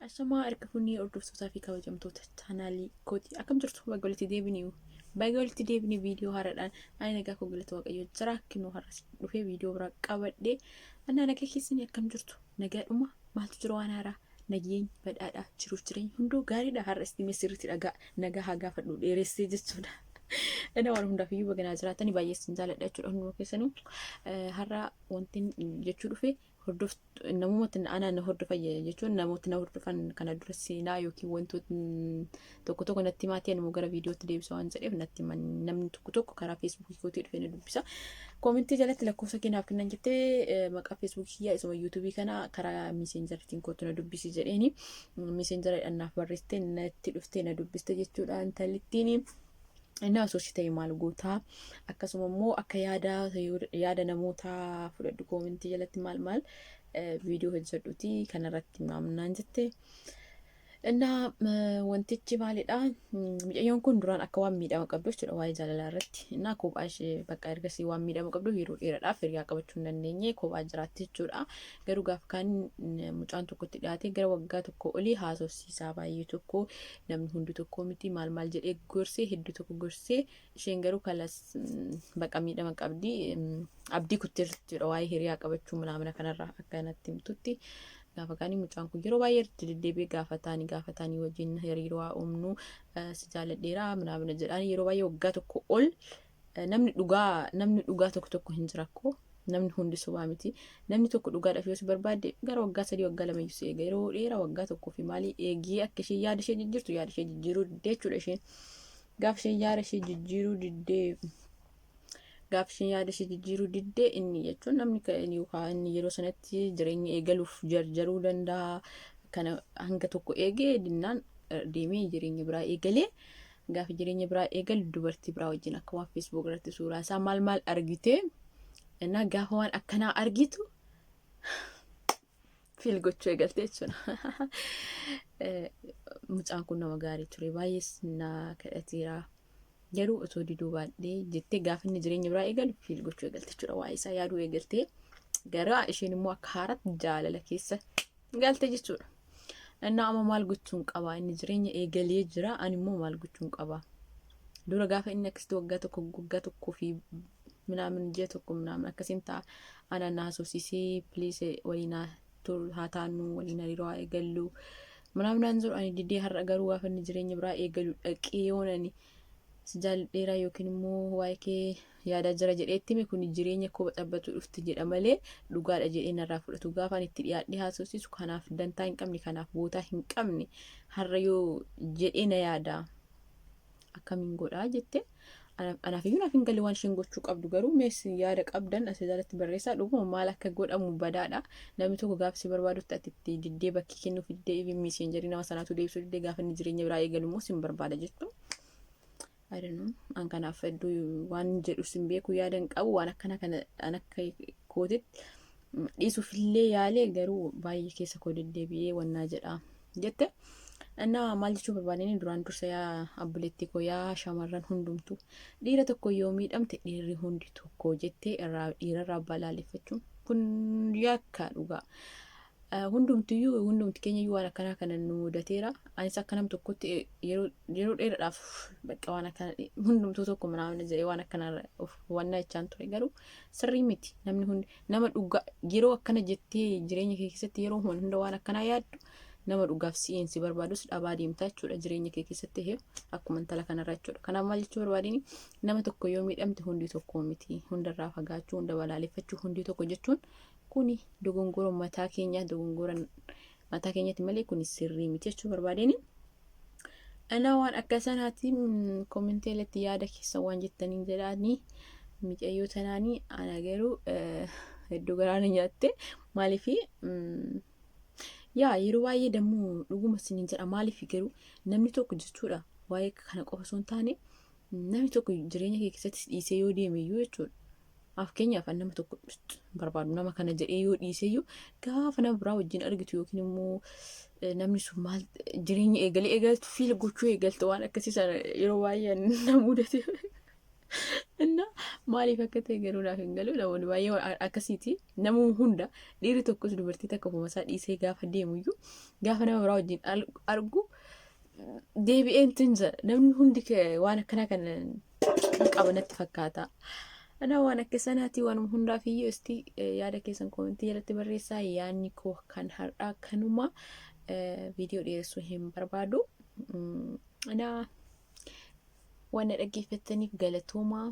Ashamaa harka fuunee hordoftootaa fi kabajamtoota chaanaalii kooti. Akkam jirtu? Baga walitti deebinee, baga walitti deebinee viidiyoo haaraadhaan. Ani nagaa koo, galata Waaqayyoo jira. Kinoo har'as dhufee viidiyoo biraa qabadhee. Annaa nagaa keessanii? Akkam jirtu? Nagaadhuma? Maaltu jira waan haaraa? Nageenyi badhaadhaa, jiruuf jireenyi hunduu gaariidha. Har'as dhimee sirriitti dhagaa nagaa haa gaafadhu dheeressee jechuudha. Inni waan hundaaf iyyuu baganaa jiraatanii baay'ee isin jaalladha jechuudha hunduma keessanuu. Har'a wanti jechuu dhufe, hordoft namoota anaa na hordofan jechuun namoota na hordofan kana dura seenaa yookiin wantoota tokko tokko natti himaatii ani immoo gara viidiyootti deebisa waan jedheef natti himan. Namni tokko tokko karaa feesbuukii kootii dhufee na dubbisa. Koomentii jalatti lakkoofsa kee naaf kennan jettee, maqaa feesbuukii kiyyaa isuma yuutuubii kana karaa miiseenjariitiin kootu na dubbisi jedheeni, miiseenjariidhaan naaf barreessitee natti dhuftee na dubbiste jechuudha intalittiin. Inni osoo si ta'e maal gootaa? Akkasuma immoo akka yaada namootaa fudhadhu, koomentii jalatti maal maal viidiyoo hojjedhuti kanarratti maamnaan jette. Innaa wantichi maalidha? Mucayyoon kun duraan akka waan miidhama qabdu jechuudha waa'ee jaalalaa irratti. Innaa kophaa ishee bakka ergasii waan miidhama qabdu yeroo dheeraadhaaf hiriyaa qabachuu hin dandeenye, kophaa jiraatti jechuudha. Garuu gaafa kaan mucaan tokkotti dhiyaatee gara waggaa tokko olii haasofsiisaa, baay'ee tokko namni hundi tokko miti maal maal jedhee gorsee, hedduu tokko gorsee, isheen garuu kalas baqa miidhama qabdi, abdii kutteerti jechuudha waa'ee hiriyaa qabachuu manaamina kanarraa akka natti himtutti. Gaafa kaanii mucaan kun yeroo baay'ee itti deddeebi'ee gaafataanii gaafataanii, wajjin hariiroo haa uumnu, si jaalladheera manaamina jedhaanii yeroo baay'ee waggaa tokko ol. Namni dhugaa tokko tokko hin jirakkoo, namni hundi sobaa miti. Namni tokko dhugaadhaaf yoo si barbaadde gara waggaa 3, waggaa 2 iyyuu si eega. Yeroo dheeraa waggaa tokkoo fi maalii eegee akka ishee yaada ishee jijjiirtu, yaada ishee jijjiiruu diddee jechuudha. Isheen gaafa isheen yaada ishee jijjiiruu diddee, gaafa isheen yaada ishee jijjiiruu diddee, inni jechuun namni yookaan inni yeroo sanatti jireenya eegaluuf jarjaruu danda'a. Kana hanga tokko eegee dinnaan deemee jireenya biraa eegalee, gaafa jireenya biraa eegalu dubartii biraa wajjin akka waan feesbuuk irratti suuraa isaa maal maal argite. Innaa gaafa waan akkanaa argitu feel gochuu eegalte jechuudha. Mucaan kun nama gaarii ture, baay'ees na kadhateera. Garuu otoo diduu baadhee jettee gaafa inni jireenya biraa eegalu feel gochuu eegalte jechuudha. Waa'ee isaa yaaduu eegaltee gara isheen immoo akka haaraatti jaalala keessa galte jechuudha. Innaa amma maal gochuun qaba? Inni jireenya eegalee jira. Ani immoo maal gochuun qaba? Dura gaafa inni akkasitti waggaa tokko, waggaa tokkoo fi minaamin ji'a tokko minaamin akkasiin ta'a. Ana na haasofsiisee, please waliin haa taanu, waliin hariiroo haa eegallu minaaminaan jiru ani didee. Har'a garuu gaafa inni jireenya biraa eegalu dhaqee yoon ani si jaalladheera yookiin immoo waa'ee kee yaadaa jira jedhee itti hime, kun jireenya koo baxabbatu dhufte jedha malee dhugaadha jedhee narraa fudhatu. Gaafa ani itti dhiyaadhee haasofsiisu kanaaf dantaa hin qabne, kanaaf bootaa hin qabne har'a yoo jedhee na yaada, akkamiin godhaa jette. Anaaf iyyuu naaf hin galle waan isheen gochuu qabdu. Garuu mees yaada qabdan asii jalatti barreessaa. Dhuguma maal akka godhamu badaadha. Namni tokko gaafa si barbaadutti ati itti diddee, bakkii kennuuf diddee, even miiseenjarii nama sanaatu deebisuu diddee, gaafa inni jireenya biraa eegalu immoo sin barbaada jettu. I don't know. An kanaaf hedduu waan jedhu sin beeku, yaada hin qabu. Waan akkana kana an akka kootitti dhiisuufillee yaalee garuu baay'ee keessa koo deddeebi'ee wannaa jedha jette. Innaa maal jechuu barbaadanii, duraan dursa yaa abbuleettii koo, yaa shamarran hundumtuu, dhiira tokko yoo miidhamte dhiirri hundi tokko jettee irraa dhiirarraa balaaleffachuun kun yakka dhugaa. Hundumtiyyuu, hundumti keenya iyyuu waan akkanaa kana nu mudateera. Anis akka nam tokkotti yeroo dheeraadhaaf bakka waan akkana hundumtuu tokko manaamna jedhee waan akkanaa of hubannaa jechaan ture, garuu sirrii miti. Namni hundi nama dhugaa yeroo akkana jettee jireenya kee keessatti yeroo hunda waan akkanaa yaaddu, nama dhugaaf si'een si barbaadus dhabaa deemtaa jechuudha jireenya kee keessatti akkuma intala kanarra jechuudha. Kanaaf maal jechuu barbaadini, nama tokko yoo miidhamte hundi tokko miti. Hundarraa fagaachuu, hunda balaaleffachuu, hundi tokko jechuun kuni dogongora mataa keenya, dogongora mataa keenyatti malee kuni sirrii miti jechuu barbaadeni. Anaa waan akka sanaati koomentii irratti yaada keessa waan jettanii jedhaanii micayyoo tanaanii. Ana garuu hedduu garaa na nyaatte. Maaliifi yaa yeroo baay'ee dammoo dhuguma isiniin jedha, maaliif garuu namni tokko jechuudha, waa'ee kana qofa osoo hin taane, namni tokko jireenya kee keessatti dhiisee yoo deeme iyyuu jechuudha. Fakkeenyaaf nama tokko barbaadu, nama kana jedhee yoo dhiisee iyyuu, gaafa nama biraa wajjin argitu yookiin immoo namni sun maal jireenya eegalee eegaltu feel gochuu eegaltu, waan akkasii sana yeroo baay'ee na mudate. Inna maaliif akka ta'e garuu naaf hin galu. Namoonni baay'ee akkasiiti. Namuu hunda dhiirri tokkos dubartii takka ofuma isaa dhiisee gaafa deemuyyuu gaafa nama biraa wajjin argu deebi'een tinza. Namni hundi waan akkanaa kana hin qaba natti fakkaata. Ana waan akka sanaati. Waanuma hundaaf iyyuu isti yaada keessan koomentii jalatti barreessaa. Yaadni koo kan har'aa kanuma, viidiyoo dheeressuu hin barbaadu. Ana waan na dhaggeeffattaniif galatoomaa.